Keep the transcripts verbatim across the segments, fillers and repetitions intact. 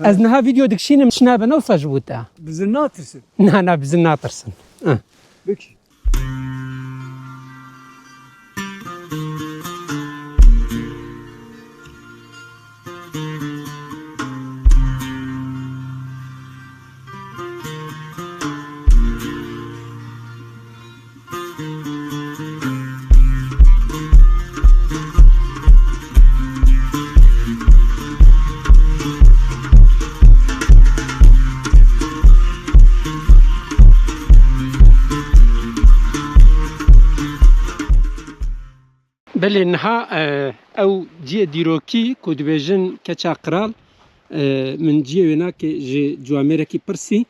Ez niha vîdeo dikişînim, çi nabe ne wisa ji bo te? Bizin natirsin. Na, na, bizin natirsin. Hı. Peki. Belê niha, e, ew cihê dîrokî ku dibêjin Keça Qral, e, min cihê wê nake ji ciwamêrekî pirsî.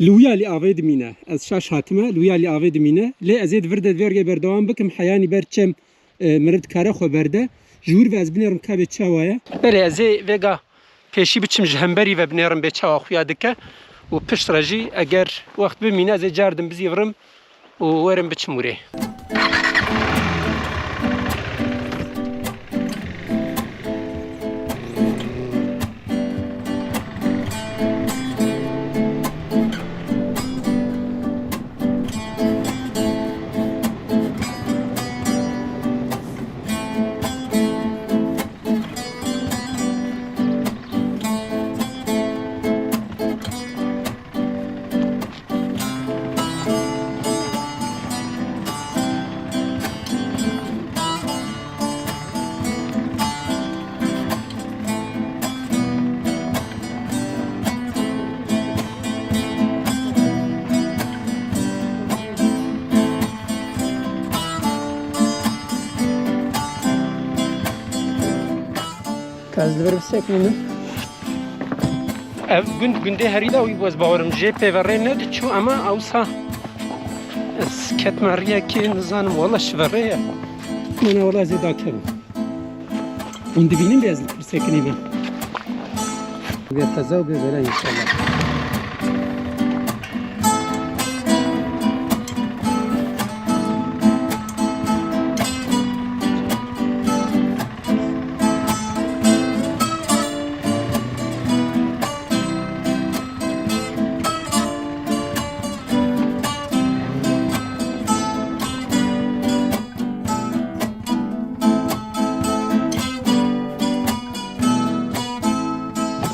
Li wiya lî avê dimîne. Ez şaş hatime, li wiya lî avê dimîne. Lê ez ê di vir de di vê rêyê berdewam bikim. Heyanî ber çem, e, meriv dikare xwe berde. Ji wir ve ez binêrim ka bê çawa ye. Belê, ez ê vêga pêşî biçim ji hemberî ve binêrim bê çawa xuya dike. Û pişt re jî eger wext bimîne ez ê car din bizîvirim û werim biçim wirê. Ka ez li vir bisekînim. Ev gund gundê herî dawî bû, ez bawerim jê pê ve rê nediçû, ema ewsa ez ketme riyekê, nizanim wela ji ve rê ye. Mene wela ez ê dakevim. Hûn dibînin bê ez li pirsekînê me. Bê qeza û bê bela înşallah.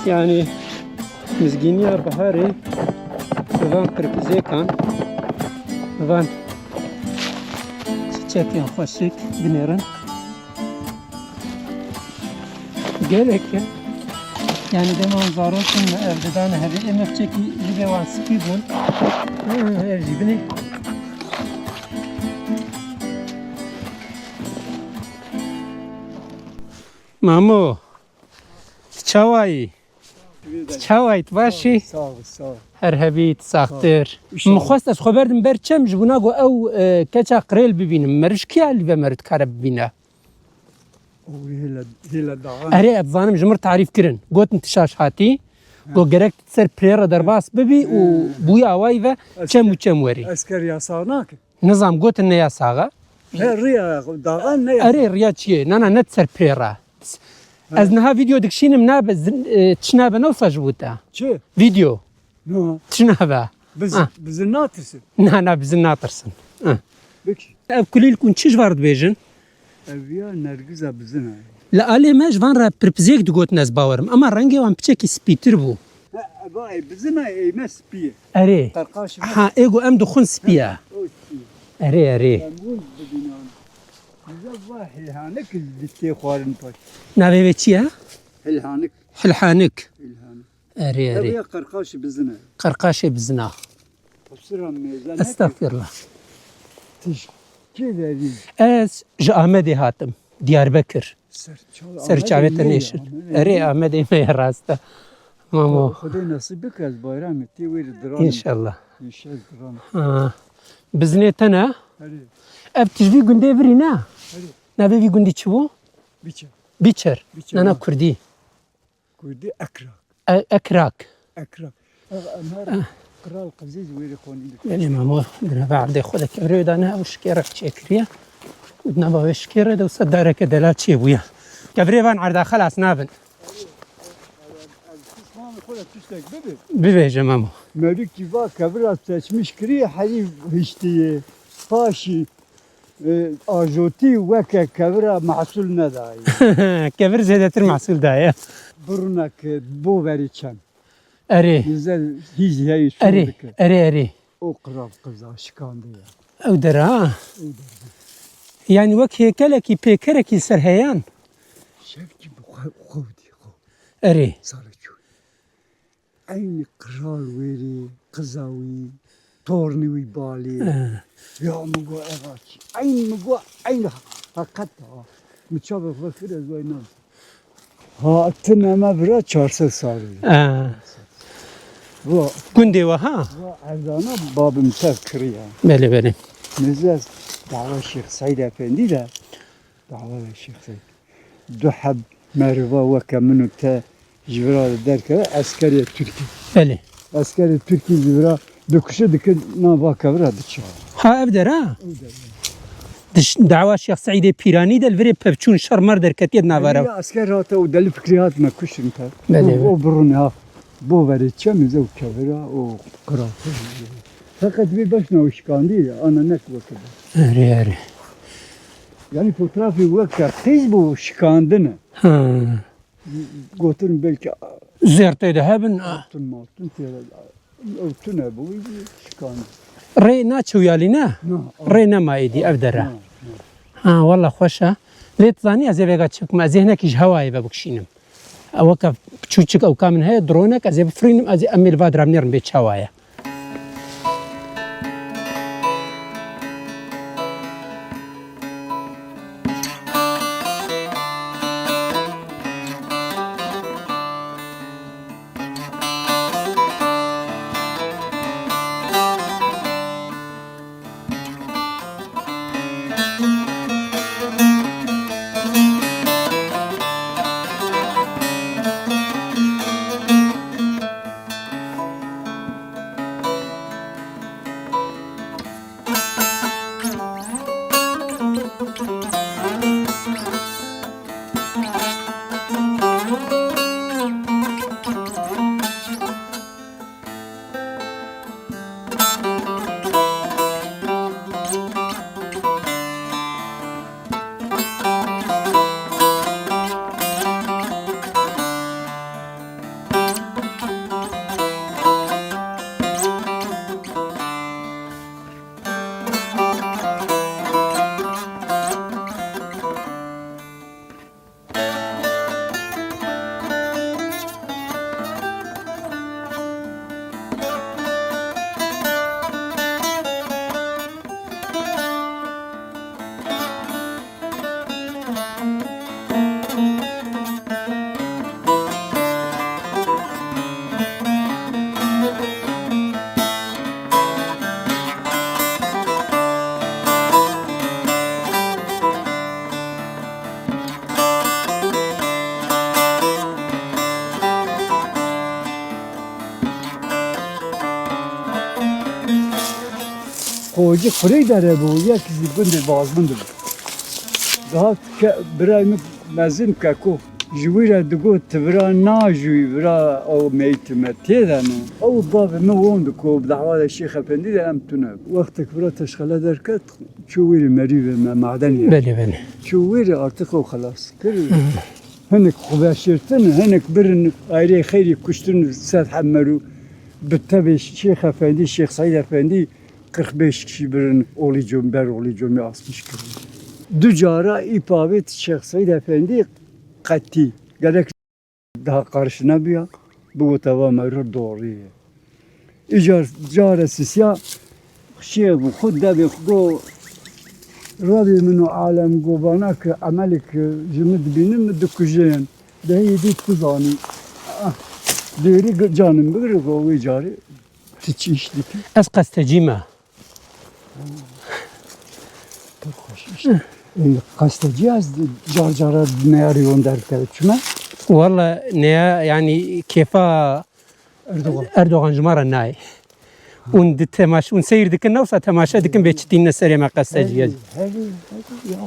Yanî mizgîniya biharê bi van pirpizêkan, bi van çiçekên xweşik binêrin. Gelek e. Yanî dema zarokên me ev didane hevê, ê me piçekî ji bê wan spî bûn. Hı, ev jî binê. Mamo, tu çawa yî? Tu çawa yî, tu baş î? Sağ ol, sağ ol. Her hebî, tu saxtir. Min xwest ez xwe berdim ber çem, ji bona ku ew, e, keça qirêl bibînim. Meriv ji kî alî ve meriv dikare bibîne? O hêle, hêle daxan. Erê, ez dizanim ji mir tarîf kirin. Gotin tu şaş hatî, ku gerek tu ser pirê re derbas bibî û bûya awayî ve çem û çem werî. Esker yasax nake. Nizam gotin ne yasax e. He, riya daxan ne yasax. Erê, riya çi ye? Na, na, ne tu ser pirê re. Ez niha vîdeo dikişînim, nabe zin-, e, çi nabe ne wisa ji bo te? Çi? Vîdeo. No. Çi nabe? Biz, ah. Bizi natirsin. Na, na, bizi natirsin. Ah. Peki. Ev kulîlkûn çi ji van re dibêjin? Ev ya nergiza bizin e. Li alê me ji van re pirpizêk digotin ez bawerim. Ema rengê wan piçekî spîtir bû. Ha, va ê bizin e, ê me spî ye. Erê. Qerqaşî me. Ha, ê ku em dixwin spî ye. O spî ye. Erê, erê. Em hûn bibînan. Bize va hilhanik li tê xwarin paş. Navê vê çi ye? Hilhanik. Hilhanik. Hilhanik. Erê, erê. Ev ya qerqaşî bizin e. Qerqaşê bizina. Qusira mêze neke. Estağfirullah. Tij. Kê derî? Ez ji Amedê hatim. Diyarbekir. Ser çav-, Ser Amedê çavê te me ye, nêşir. Amedê me ye. Erê, Amedê me ye, rast e. Mamo. Xwedê nesîb bike ez bayramê tê wêrê diran. İnşallah. Înşallah diran. Ha. Bizinê te ne? Erê. Ev tij vî gundê virî ne? Erê. Navê vî gundî çi bû? Biçer. Biçer. Biçer, nana ha. Kurdî. Kurdî Ekrak. E-, Ekrak. Ekrak. Ev Emer Kral Qizîz wêrê xonî dike. Belê mamo, di nava erdê xwe de kevirê wê dane, ew şikêrek çêkiriye. Û di nava wê şikêrê de wisa dareke delal çêbûye. Kevirê van erda xelas nabin. Ev, ev, ev, ev, Tamam, xwe tiştek bibe. Bibêje Memo. Melûkî va kevira seçmiş kirî herî hiştiyê. Paşî, e, ajotî weke kevira mehsul nedayê. Kevir zêdetir mehsul daye. Birûnek bo verê çem. Erê. Li ser hîzî heyî şûr Erê, dike. Erê, erê. O qirav qiza şikandî ye. Ew dera ha? Ew dera. Yani wek hêkelekî pêkerekî ser heyan. Şevkî bi xwe, xwe dî xwe. Erê. Sarı çû. Eynî qral wêrî, qiza wî, tornî wî balî. He. Ya min got, eva çi? Eyn min got, eyn heqet ha. Min çavê xwe kir, ez wayî nam. Ha, tune me bira çar sed salî. He. Wa Gundê we ha? Wa erdana babim tev kiriya. Belê, belê. Nizez dawa Şêx Seîd Efendî de, dawa Şêx Seîd. Du heb meriva weke min û te ji vira derkeve, eskerê Tirkî. Belê. Eskerê Tirkî ji vira dikuşe, dike nava kevira diçe. Ha, ev der ha? Ev der. Diş-, dawa Şêx Seîdê Pîranî de li virê pevçûn şer mer derketiye di navara. Ya esker hate û Delî Fikrî hat me kuştin te. Belê, O, belê. O birûne ha. Bo verê çemê ze û kevira û qirafê. Feqet vê beşna û şikandî ye, ana nek weke be. Erê, erê. Yani fotoğrafê weke qîz bû şikandine. Ha. Gotin belkî Zêrtê de hebin. Altın maltın tê de. Ew tune bû, şikand. Rê naçe wiyalî ne? Na, Rê nema êdî ev dere. Na, na. Ha, walla xweş e. Lê tu zanî ez ê vêga çi bikim? Ez ê hinekî ji hewayê ve bikişînim. Ew weke çûçik ewka min heye, dronek, ez ê bifirînim, ez ê em ê li va diramnêrin bê çawa ye. Qocî qurê dere bû, yek jî gundê Bazmin de bû. Dihat ke-, birayê min mezin keko. Ji wî re digot, "Tu vira najûyî, vira ew meytê me tê de ne." Ew bavê min won diko, bi dehwa de Şêx Efendî de em tune. Wextek vira teşxele derket, çû wîrê merîvê me, madenê. Belê, belê. Çû wîrê artık ew xelas kir. Hı. Hinek xwe veşirtin, hinek birin ayrê xeyrî kuştin ser hemer û bi tevê Şêx Efendî, Şêx Seîd Efendî, qirx beş kişî birin, Olî Com-, ber Olî Comî asmiş kirin. Du cara î pavêt Şêx Seîd Efendî qetî gerek daha qarşına biya, bigota va merûr doğrî ye. Îcar care sisiya şêx bû, xwe devê xwe go, "Rebê min û alem go, vana ki emelê ki ji min dibînin, min dikujin." Dehê dît tu zanî. Ah, dêrî gi-, canim bigire go wê carê. Tu çi îş dikî? Ez qestecî me. Pir xweş îş. Ê, qestecî ez car cara neyarî wan derkeve. Çima? Walla neya, yani kêfa Erdogan. Erdogan ji me re nayê. Hûn di temaş-, hûn seyr dikin, ne wisa temaşe dikin, bê çi tînine serê me qestecî ye. Herî, herî, herî ya.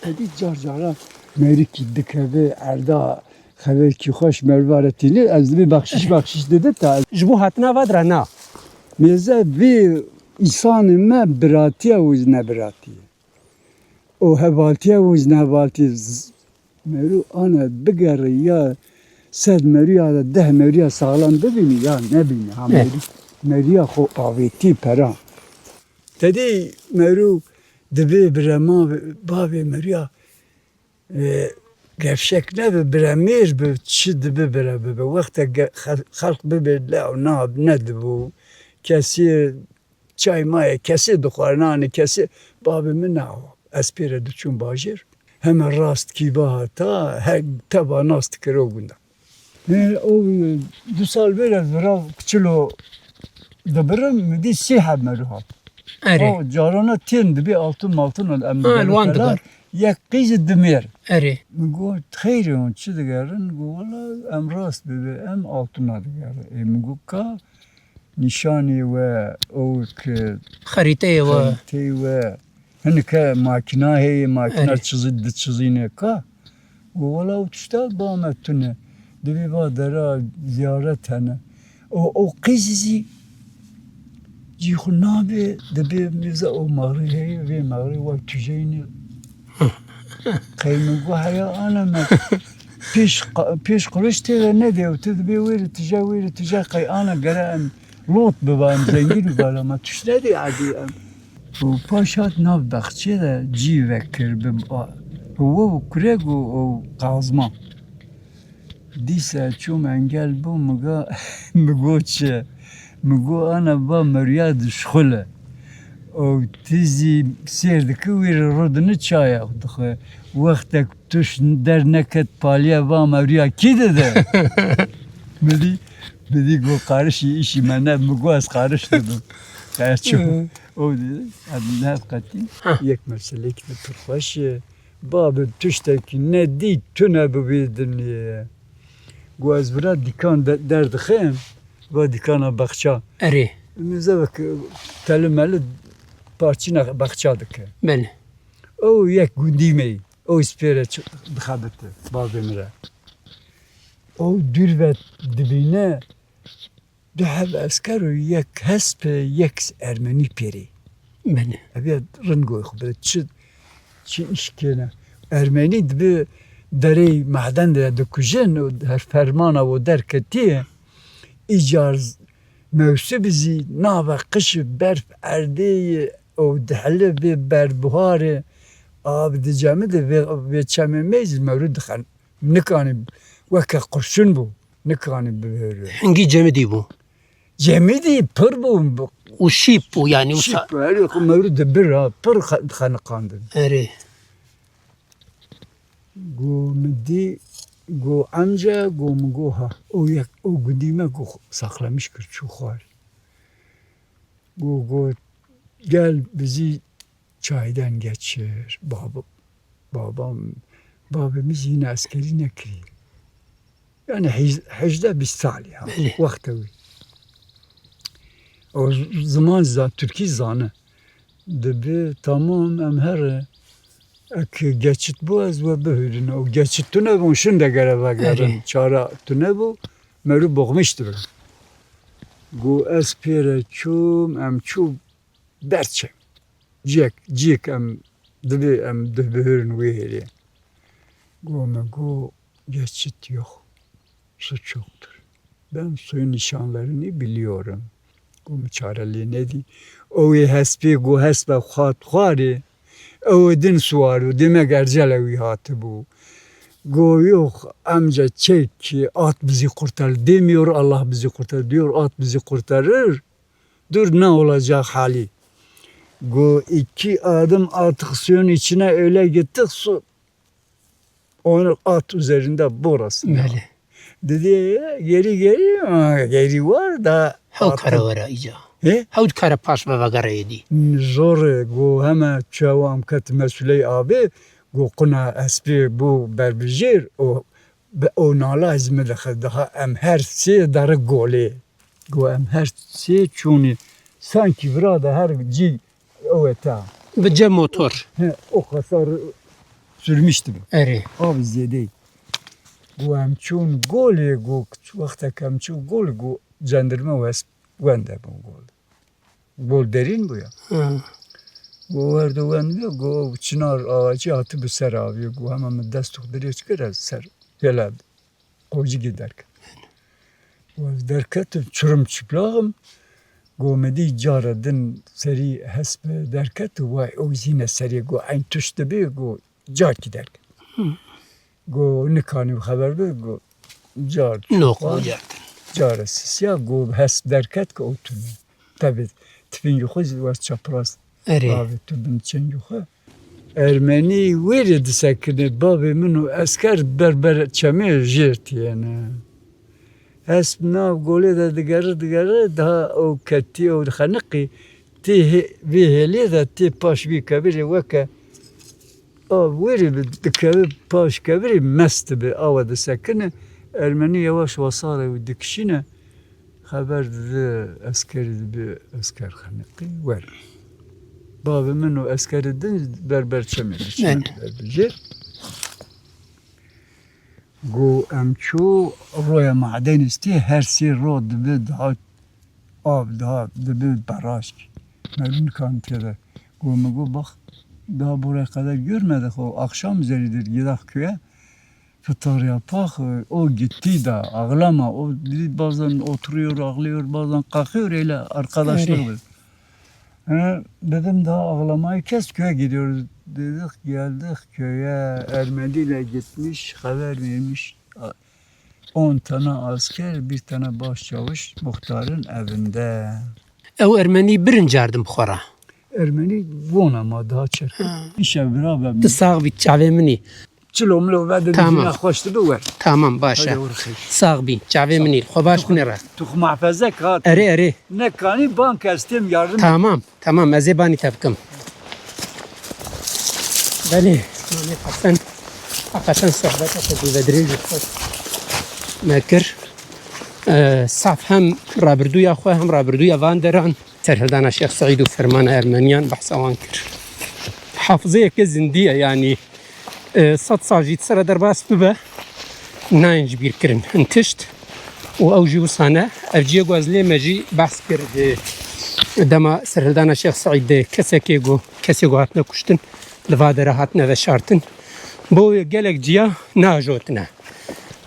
Te dî car cara merikî dikeve erda Xeberkî xweş merva re tînî, ez dibî bexşîş bexşîş dide ta. Ji bo hatina va dira na. Mêze vê îsanê me biratiye û nebiratiye. Û hevaltiye û nehevaltiye z-, merû ana bigere ya sed merû ya da deh merû ya saxlam bibînî ya nebînî. Ha Eh. merû, merûya xwe avêtî pera. Tedî merû dibê birema bavê merûya e, gevşek nebe, biremêr bi, çi dibi bire bibe. Wextek ge-, xel-, xelq bibe lew na nedibû. Kesî çay maye, kesî dixwarinanê, kesî babê min na. Ez pê re diçûm bajêr. Heme rast kî bihata, her teva nas dikir o gunda. Ê, o du sal bêr ez vira çilo dibirim, min dî sî heb merû hat. Erê. O carana tên dibê altun maltun ol em Ha, digerin li wan falan. Digar. Yek qîz û du mêr. Erê. Min got, "Xeyr e hûn çi digerin?" Got, "Wela em rast bibe, em altuna digerin." Ê, min got, "Ka nîşanê we, o ki Xerîteyê we. Xerîteyê we." Hinike makîna heye, makîna Erê. çizi-, diçizîne ka. Got, "Wela ew tişta ba me tune. Divê va dera ziyaret hene." O, o qîzî zî cî xwe nabe, dibê mêze o mexrî heye, vê mexrî wek tujeyî ne. Qey min got, "Heya ana me pêş qa-, pêş quriştê de nedê û tu dibê wêrê tije, wêrê tije qey ana gere em lot biba, em zengîn biba, lama tişt nedê edî em." Û paş hat nav bexçê de cî vekir bi a-, bi we û kurek û, û qazma. Dîsa çûm engel bû, mi ga-, mi got çi? Mi got, "Ana va merûya dişxule. Û tîzî sêr dike, wî re rûdine çaya xwe dixwe. Wextek tuş derneket paliye va merûya kî dide?" Mi dî, mi dî got, "Qarişî îşî me ne." Mi got, "Ez qariş dibim." Qeçû. Hı. O dî, em ne qetî. Ha. Yek meselek de pir xweş e. Babê tiştekî nedî tune bi vê dinyê. Got, "Ez vira dîkan de-, derdixim, va dîkana bexça." Erê. Mizevek teli meli parçîna bexça dike. Belê. Ew yek gundî me yî. Ew spêre çi-, dixebite, babê min re. Ew dûr ve dibîne, du heb esker û yek hesp, yek ermenî pêrê. Belê. Ev ya rind goy xwe bide. Çi, çi îş kêne? Ermenî dibi derê mehden de dikujin û her fermana o derketiye. Îcar z-, mewsim zî nave qiş, berf erdê ye û dihele vê berbuharê. Av dicemide vê, vê çemê me zî merû dixen. Nikanî weke qurşun bû. Nikanî bihêre. Hingî cemidî bû. Cemidî pir bû. Û şîp bû, yanî, wisa Şîp bû. Herî xwe merû dibir ha. Pir xe-, dixeniqandin. Erê. Go min dî, go emce, go min go ha. O yek, o gundî me go saxlemiş kir, çû xwar. Go, go gel bizî çaydan geçir. Bab-, babam, babê min zî yine eskerî nekirî. Yani hej-, hejdeh bîst salî ha. Belê. Wexte wî. O z-, ziman za-, Tirkî zane. Dibi tamam em here. Ek geçit bû ez we bihûrin. O geçit tune bû, şinde gere vegerin. Erê. Çara tune bû. Merû boxmiş dibin. Go ez pêre çûm, em çû berçe. Ciyek, ciyek em dibi em dibihûrin wê hêrê. Go me go geçit yok. Suç yoktur. Ben suyun nişanlarını biliyorum. Go min çare lê nedî. Ew ê hespê go hespe xwat xwarê. Ew ê din siwar û demek ercele wî hatibû. Go yok amca çek at bizi kurtar demiyor, Allah bizi kurtar diyor, at bizi kurtarır. Dur ne olacak hali. Go iki adım attık suyun içine öyle gittik su Onu at üzerinde borasın. Belê. Dedi, "Geri, geri, ha, geri var da Hew at-" kare were îca. He? Hew kare paş ve vegere êdî. Zor e, go heme çawa em ket mesuley abi, go quna espê bu berbijêr, o be-, o nala ez mi dixe, daha em her sê deri golê. Go em her sê çûnî, sanki vira de her cî ew e ta. Bi cem motor. He, o kadar sürmüştüm. Erê. Abi zêdey. Go em çûn golê, go wextek em çû gol, go cendirme û hesp wende bû gol. Gol derîn bû ya. Ha. Go werdo wend bû, go çinar ağacî hatibû ser avê, go hema min dest û dirêj kir, ez ser hêla qocigî derket. Go ez derketim, çirim çiplaxim, go min dî cara din serî hesp derket û way ew zîne serê, go eyn tişt dibê, go carkî derket. Go nikanî xeber bi, go car Noq çiqan, bû gertin. Cara sisiya, go hesp derket ki ew tune. Tabi tipîngî xwe zî west çapraz Erê. Bavê tu bin çengî xwe. Ermenî wêrê disekine, bavê min û esker ber ber çemê jêr tiyene. Hesp nav golê de digere digere, daha ew ketî ew xeniqî tê hê-, vê hêlê de tê paş vî kevirê weke av wêrê bi dikeve paş kevirê mest dibe, awa disekine. Ermenî yewaş wasare û dikişîne. Xeber dide eskerî dibe esker xeniqî wer. Bavê min û eskerê din ber ber çemê diçin. Evet. Ber bi jêr. Go em çû roya madenê stê her sê ro dibe daha av daha dibe baraj. Melûn kan têde. Go min go bak daha buraya kadar görmedik o akşam üzeridir gidelim köye. Fitarya pak, o gitti da ağlama. O dedi, bazen oturuyor, ağlıyor, bazen kalkıyor, öyle arkadaşlık Evet. biz. He, dedim daha ağlamayı kes, köye gidiyoruz dedik. Geldik köye, Ermeni ile gitmiş, haber vermiş. On tane asker, bir tane başçavuş muhtarın evinde. Ew Ermenî birin cardim xwe re. Ermenî bona ma daha çer. Ha. Îşev bira be. Tu sax bî çavê min î. Çilo milo ve de Tamam. Dibine xweş dibe wer. Tamam, baş e. Hadi, wer xeyr. Sax bî, çavê min î. Xwe baş binêre. Tu xwe muhafeze kat. Erê, erê. Ne kanî bank ez têm yardım. Tamam, tamam, ez ê banî te bikim. Belê, Mamê Hesen, heqeten sohbeta xwe dûvedirêj û xweş me kir. E, saf hem rabirdûya xwe, hem rabirdûya van deran. Serhildana Şêx Seîd û fermana Ermeniyan behsa wan kir. Hafizeyeke zindî ye, yanî, e, sed sal jî di ser re derbas bibe, nayên ji bîr kirin hin tişt. Û ew jî wisa ne. Ev ciyê ku ez lê me jî behs kir, e, dema serhildana Şêx Seîd de kesekê ku, kesê ku hatine kuştin, li va dere hatine veşartin. Bo gelek ciya neajotine.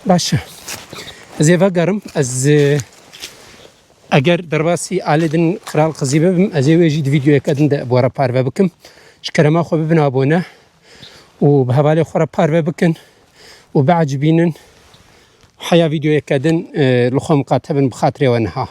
Baş e. Ez ê vegerim, ez, e, Eger derbasî alê din Qral Qizî bibim, ez ê wê jî di vîdeoyeke din de bi we re parve bikim. Ji kerema xwe bibin abone û bi hevalê xwe re parve bikin û biecibînin. Heya vîdeoyeke din, e, li xwe miqate bin bi xatirê we niha.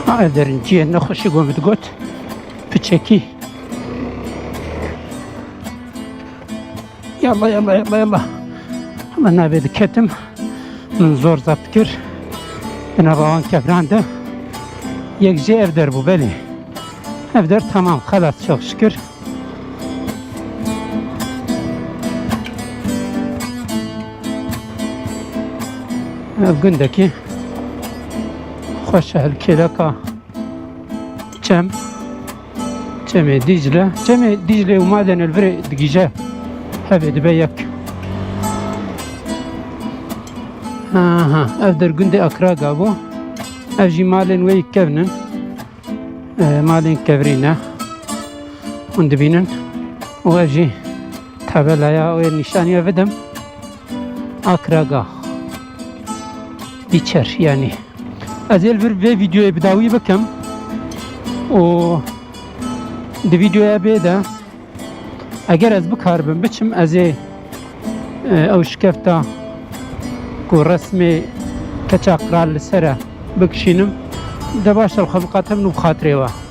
Ha, ev derinciyê nexweşî ku min digot, piçekî. Yalla, yalla, yalla, yalla. Hemen navê diketim. Min zor zebt kir. Di nava wan kevran de. Yek jê ev der bû, belê. Ev der tamam, xelas, çok şükür. Ev gundekî xweş e, li kêleka çem, Çemê Dîcle. Çemê Dîcle û Maden li virê digije, hevê dibe yek. Aha, ev der gundê Akraga bû. Ev jî malên wê yî kevn in. E, malên kevirî ne. Hûn dibînin. Û ev jî tabelaya wê nîşaniya bidim. Akraga. Dîçer, yanî. Ez ê li vir vê vîdeoyê bi dawî bikim. Û di vîdeoya bê de Eger ez bikaribim biçim, ez ê, e, ew şikefta ku resmê keça qral li ser e bikişînim, de baş e, li xwe biqatim û bi xatirê we.